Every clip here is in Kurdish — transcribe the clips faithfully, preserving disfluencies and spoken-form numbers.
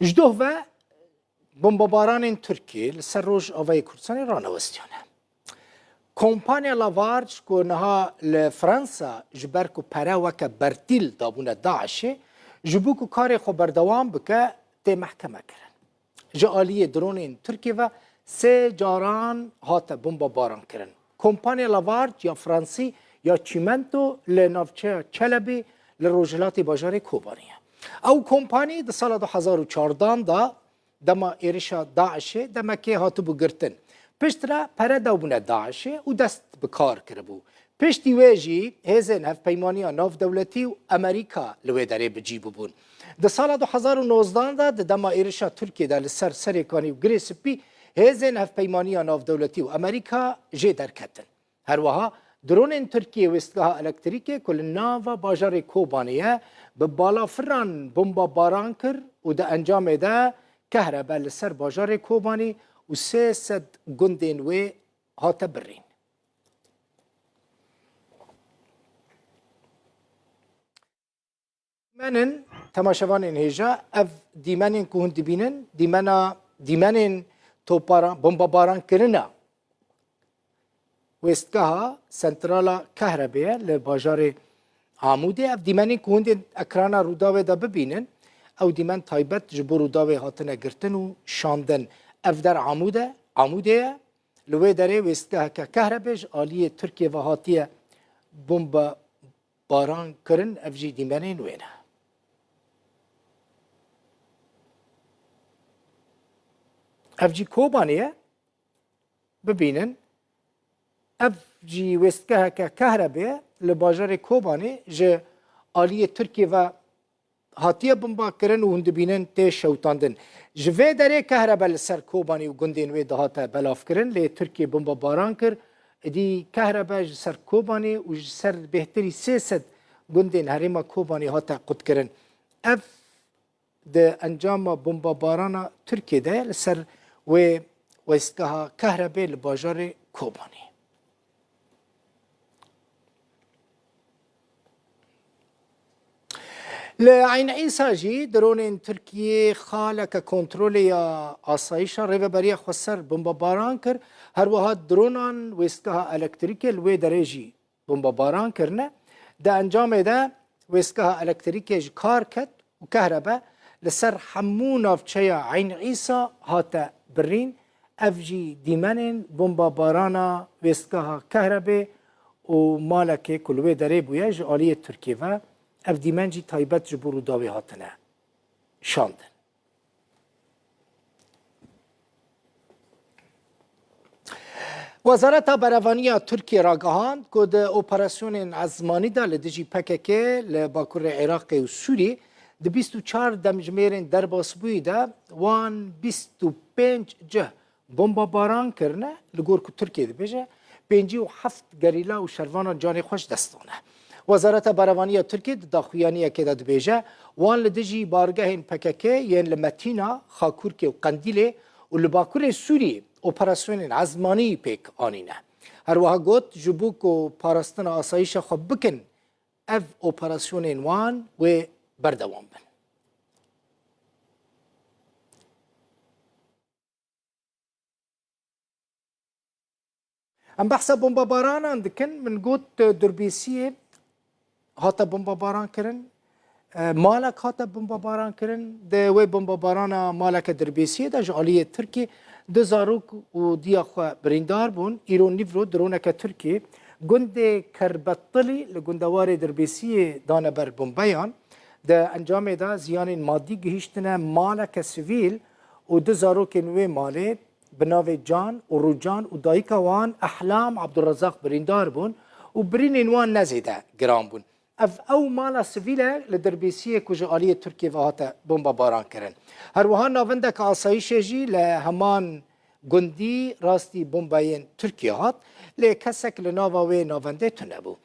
Ji doh ve bombebaranên Tirkiyê li ser Rojavayê Kurdistanê ranewestiyane. Kompanya Lavarj ku niha li Fransa ji ber ku pere weke bertîl dabûne DAIŞê, ji bo ku karê xwe berdewam bike, tê mehkeme kirin. Ji aliyê dronên Tirkiyê ve sê caran hate bombebaran kirin. Kompanya Lavarj ya Fransî ya çîmento li navçeya Çelebê li rojhilatê bajarê Kobanê ye. Ew kompanî di sala du hezar û çardan de dema êrişa DAIŞê demekê hatibû girtin. Piştre pere dawbûne DAIŞê û dest bi kar kiribû. Piştî wê jî hêzên Hevpeymaniya Navdewletî û Amerîka li wê derê bi cî bûbûn. Di sala du hezar û nozdan de di dema êrişa Tirkiyê de li ser Serêkanî û Girê Spî hêzên Hevpeymaniya Navdewletî û Amerîka jê derketin. Her wiha dronên Tirkiyê wêstgeha elektrîkê ku li nava bajarê Kobanê ye, bi balafiran bombebaran kir û di encamê de kehrebe li ser bajarê Kobanê û sê sed gundên wê hate birîn. Dîmenên, temaşevanên hêja, ev dîmenên ku hûn dibînin, dîmena, dîmenên topbaran, bombebaran kirina wêstgeha sentrala Kehrebê ye li bajarê Amûdê. Ev dîmenên ku hûn dê ekrana Rûdawê de bibînin, ew dîmen taybet ji bo Rûdawê hatine girtin û şandin. Ev der Amûd e, Amûdê ye. Li wê derê wêstgeheke Kehrebê ji aliyê Tirkiyê ve hatiye bombe baran kirin, ev jî dîmenên wê ne. Ev jî Kobanê ye. Bibînin, ev jî wêstgeheke Kehrebê ye li bajarê Kobanê ji aliyê Tirkiyê ve hatiye bomba kirin û hûn dibînin tê şewitandin. Ji vê derê kehrebe li ser Kobanê û gundên wê dihate belavkirin, lê Tirkiye bombebaran kir. Êdî kehrebe ji ser Kobanê û ji ser bêhtirî sê sed gundên herêma Kobanê hate qutkirin. Ev di encama bombebarana Tirkiyê de li ser wê westgeha kehrebê li bajarê Kobanê. Li Eyn Îsa jî dronên Tirkiyê xaleke kontrolê ya asayîşa Rêveberiya Xweser bombebaran kir. Her wiha dronan wêstgeha elektrîkê li wê derê jî bombebaran kirine. Di encamê de wêstgeha elektrîkê ji kar ket û kehrebe li ser hemû navçeya Eyn Îsa hate birîn. Ev jî dîmenên bombebarana wêstgeha kehrebê û malekê ku li wê derê bûye ji aliyê Tirkiyê ve. Ev dîmen jî taybet ji bo Rûdawê hatine şandin. Wezareta Berevaniya Tirkiyê ragihand ku di operasyonên ezmanî de li dijî P K K li bakurê Iraqê û Sûriyê di bîst û çar demjimêrên derbasbûyî de wan bîst û pênc cih bombebaran kirine, li gor ku Tirkiye dibêje, pêncî û heft gerîla û şervana canê xwe ji dest dane. Wezareta Berevaniya Tirkiye di daxuyaniyekê de dibêje, wan li dijî bargehên P K K yên li Metîna, Xakurkê û Qendîlê û li Bakurê Sûriyê operasyonên ezmanî pêk anîne. Her wiha got, ji bo ku parastina asayîşa xwe bikin, ev operasyonên wan wê berdewam bin. Em behsa bombebaranan dikin. Min got, e, Dirbêsiyê hate bombebaran kirin. E, malek hate bombebaran kirin. Di wê bombebarana maleke Dirbêsiyê de ji aliyê Tirkiyê du zarok û diya xwe birîndar bûn. Îro nîvro droneke Tirkiyê gundê Kerbetilî li gundewarê Dirbêsiyê dane ber bombeyan. Di encamê de ziyanên madî gihîştine maleke sivîl û du zarokên wê malê bi navê Can û Rûcan û dayika wan Ehlam Abdulrezaq birîndar bûn û birînên wan ne zêde giran bûn. Ev ew mala sivîl e li Dirbêsiyê ku ji aliyê Tirkiyê ve hate bombebaran kirin. Her wiha navendeke asayîşê jî li heman gundî rastî bombeyên Tirkiyê hat, lê kesek li nava wê navendê tune bû.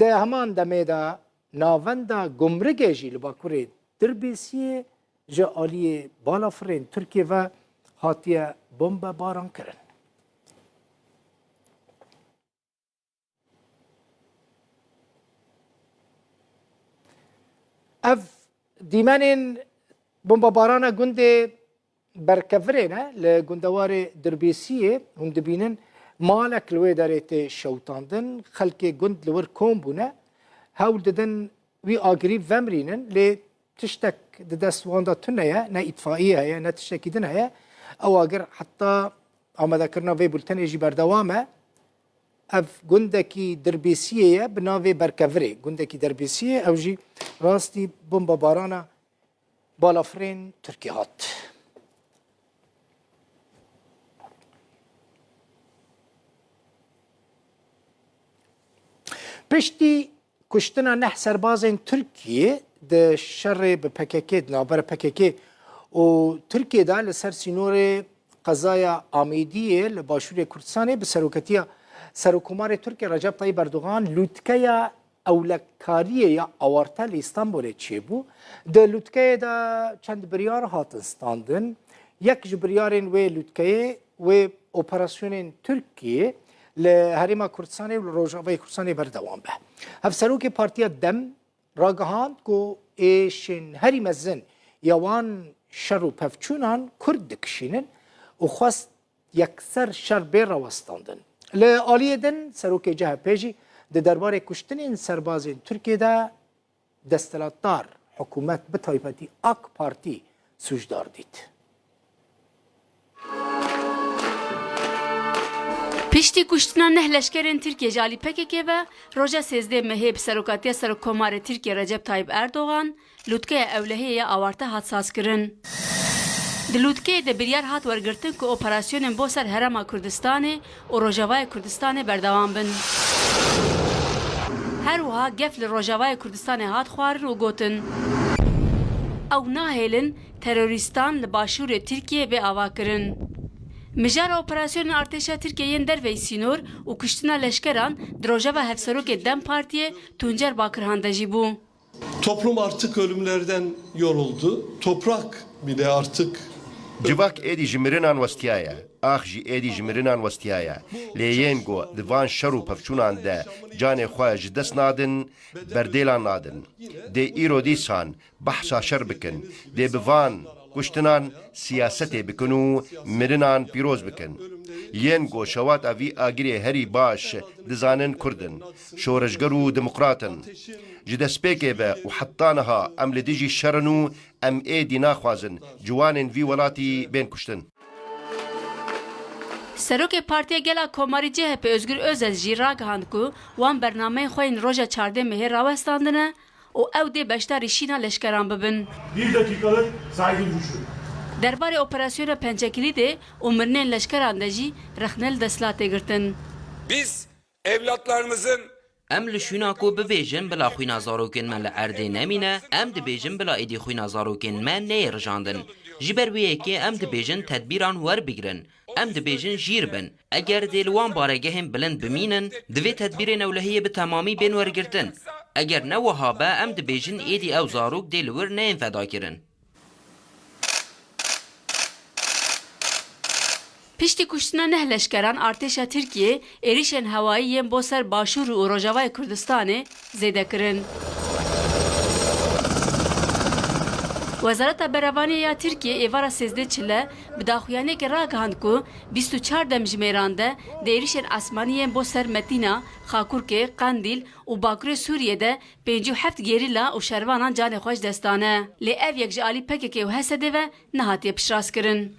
Di heman demê de navenda Gumrigê jî li bakurê Dirbêsiyê ji aliyê balafirên Tirkiyê ve hatiye bombebaran kirin. Ev dîmenên Bombebarana gundê Berkevirê ne li gundewarê Dirbêsiyê, hûn dibînin malek li wê derê tê şewitandin, xelkê gund li wir kom bûne, hewl didin wî agirî vemirînin, lê tiştek di dest wan de tune ye, ne îtfaiyê heye, ne tiştekî din heye. Ew agir heta amadekirina vê bultenê jî berdewam e. Ev gundekî Dirbêsiyê ye, bi navê Berkevirê. Gundekî Derbêsiyê, ew jî rastî bombebarana balafirên Tirkiyê hat. Piştî kuştina neh serbazên Tirkiyê di şerê bi P K K, di navbera P K K û Tirkiyê de li ser sînorê qezaya Amêdiyê li başûrê Kurdistanê bi seroketiya Serokkomarê Tirkiyê Recep Tayyip Erdogan lûtkeya ewlekariyê ya awarte li Îstanbulê çêbû. Di lûtkeyê de çend biryar hatin standin. Yek ji biryarên wê lûtkeyê wê operasyonên Tirkiyê li Herêma Kurdistanê û li Rojavayê Kurdistanê berdewam be. Hevserokê Partiya DEM ragihand ku êşên herî mezin ya wan şer û pevçûnan Kurd dikişînin û xwest yekser şer bê rawestandin. Li aliyê din, serokê C H P jî di derbarê kuştinên serbazên Tirkiyê de desthilatdar hikûmet, bi taybetî AK Partî sûcdar dît. Piştî kuştina neh leşkerên Tirkiyê ji alî P K K ve, roja sêzdeh mehê bi serokatiya Serokkomarê Tirkiyê Recep Tayyip Erdogan, lûtkeya ewlehiyê ya awarte hat sazkirin. Di lûtkeyê de biryar hat wergirtin ku operasyonên bo ser Herêma Kurdistanê û Rojavayê Kurdistanê berdewam bin. Her wiha gef li Rojavayê Kurdistanê hat xwarin û gotin, ew nahêlin terorîstan li başûrê Tirkiyê bê avakirin. Mijara operasyonên artêşa Tirkiyê yên derveyî sînor û kuştina leşkeran di rojeva hevserokê DEM Partiyê Tuncer Bakirhan de jî bû. Toplum artık ölümlerden yoruldu. Toprak bile artık Civak êdî ji mirinan westiyaye. Ax jî êdî ji mirinan westiyaye. Lê yên ku di van şer û pevçûnan de canê xwe ji dest nadin, berdêlan nadin. Dê îro dîsan behsa şer bikin. Dê bi van kuştinan siyasetê bikin û mirinan pîroz bikin. Yên ku şewata vî agirê herî baş dizanin Kurd in. Şoreşger û demokrat in. Ji destpêkê ve û heta niha em li dijî şer in û em êdî naxwazin ciwanên vî welatî bên kuştin. Serokê Partiya Gela Komarî C H P Özgür Özel jî ragihand ku wan bernameyên xwe yên roja çardeh mehê rawestandine û ew dê beşdarî şîna leşkeran bibin. Bir dakikalık saygı duruşu. Derbarê operasyona Pençekilîdê û mirinên leşkeran de jî rexne li desthilatê girtin. Biz evlatlarımızın Em li şûna ku bibêjin bila xwîna zarokên me li erdê nemîne, em dibêjin bila êdî xwîna zarokên me neyê rijandin. Ji ber wê yekê em dibêjin tedbîran werbigirin. Em dibêjin jîr bin. Eger dê li wan baregehên bilind bimînin, divê tedbîrên ewlehiyê bi temamî bên wergirtin. Eger ne wiha be, em dibêjin êdî ew zarok dê li wir neyên fedakirin. Piştî kuştina neh leşkeran artêşa Tirkiyê êrîşên hewayî yên bo ser Başûr û Rojavayê Kurdistanê zêde kirin. Wezareta Berevaniyê ya Tirkiyê êvara sêzdeh çile bi daxuyaniyekê ragihand ku bîst û çar demjimêran de di êrîşên esmanî yên bo ser Metîna, Xakurkê, Qendîl û Bakurê Sûriyê de pêncî û heft gerîla û şervanan canê xwe ji dest dane. Lê ev yek ji alî P K K û H S D'ê ve nehatiye piştrast kirin.